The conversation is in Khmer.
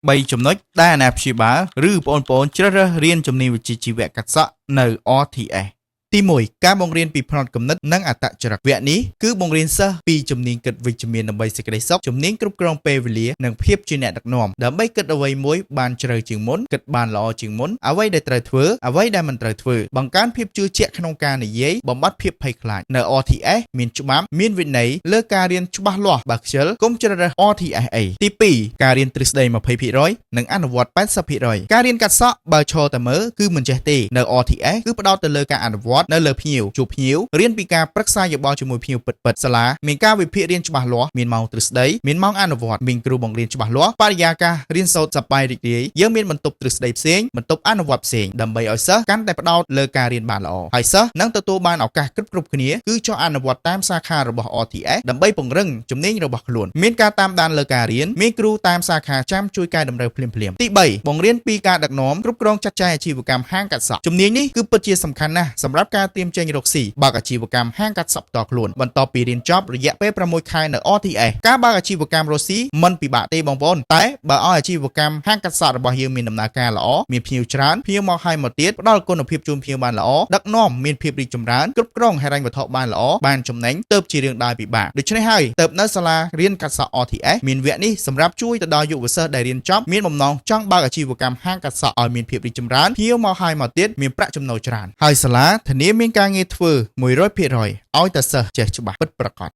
3ចំណុចដែលអាណាព្យាបាលឬបងប្អូនជ្រើសរើសរៀនជំនាញវិជ្ជាជីវៈកាត់សក់នៅ RTS ទី1ការបង្រៀនពីផ្នត់គំនិតនិងអត្តចរិតវគ្គនេះគឺបង្រៀនសិស្សពីជំនាញគិតវិជ្ជមានដើម្បីសេចក្តីសុខជំនាញគ្រប់គ្រងពេលវេលានិងភាពជាអ្នកដឹកនាំដើម្បីគិតអ្វីមួយបានជ្រៅជាងមុនគិតបានល្អជាងមុនអ្វីដែលត្រូវធ្វើអ្វីដែលមិនត្រូវធ្វើបង្កើនភាពជឿជាក់ក្នុងការនិយាយបំបត្តិភាពភ័យខ្លាចនៅ RTS មានច្បាប់មានវិន័យលើការរៀនច្បាស់លាស់បើខ្ជិលកុំជ្រើសរើស RTS អីទី2ការរៀនទ្រឹស្ដី20%និងអនុវត្ត80%ការរៀនកាត់សក់បើឈរតែមើលគឺមិនចេះទេនៅ RTS គឺផ្ដោតទៅលើការអនុវត្តនៅលើភ្ញៀវជួបភ្ញៀវរៀនពីការប្រឹក្សាយោបល់ជាមួយភ្ញៀវពិតៗសាលាមានការវិភាគរៀនច្បាស់លាស់មានម៉ោងទ្រឹស្ដីមានម៉ោងអនុវត្តមានគ្រូបង្រៀនច្បាស់លាស់បរិយាកាសរៀនសូត្រសប្បាយរីករាយយើងមានបន្ទប់ទ្រឹស្ដីផ្សេងបន្ទប់អនុវត្តផ្សេងដើម្បីឲ្យសិស្សកាន់តែផ្ដោតលើការរៀនបានល្អហើយសិស្សនឹងទទួលបានឱកាសគ្រប់គ្រប់គ្នាគឺចុះអនុវត្តតាមសាខារបស់ RTS ដើម្បីពង្រឹងជំនាញរបស់ខ្លួនមានការតាមដានលើការរៀនមានគ្រូតាមសាខាចាំជួយកែតម្រូវភ្លាមៗទី3បង្រៀនពីការដឹកនាំគ្រប់គ្រងចាត់ចែងអាជីវកម្មហាងកាត់សក់ជំនាញនេះគឺពិតជាសំខាន់ណាស់សម្រាប់ការត្រៀមចេញរកស៊ីបើកអាជីវកម្មហាងកាត់សក់ផ្ទាល់ខ្លួនបន្ទាប់ពីរៀនចប់រយៈពេល6ខែនៅ RTS ការបើកអាជីវកម្មរកស៊ីមិនពិបាកទេបងប្អូនតែបើឲ្យអាជីវកម្មហាងកាត់សក់របស់យើងមានដំណើរការល្អមានភ្ញៀវច្រើនភ្ញៀវមកហើយមកទៀតផ្ដល់គុណភាពជូនភ្ញៀវបានល្អដឹកនាំមានភាពរីកចម្រើនគ្រប់គ្រងហិរញ្ញវត្ថុបានល្អបានចំណេញទៅជារឿងដែរពិបាកដូច្នេះហើយទៅនៅសាលារៀនកាត់សក់ RTS មានវគ្គនេះសម្រាប់ជួយទៅដល់យុវសិស្សដែលរៀនចប់មានបំណងចង់បើកអាជីវកម្មហាងកាត់សក់ឲ្យមានភាពរីកចម្រើនភ្ញៀវមកហើយមកទៀតមានប្រាក់ចំណូលច្រើនហើយសាលាធានាមានការងារធ្វើ100%ឲ្យតែសិស្សចេះច្បាស់ពិតប្រាកដ។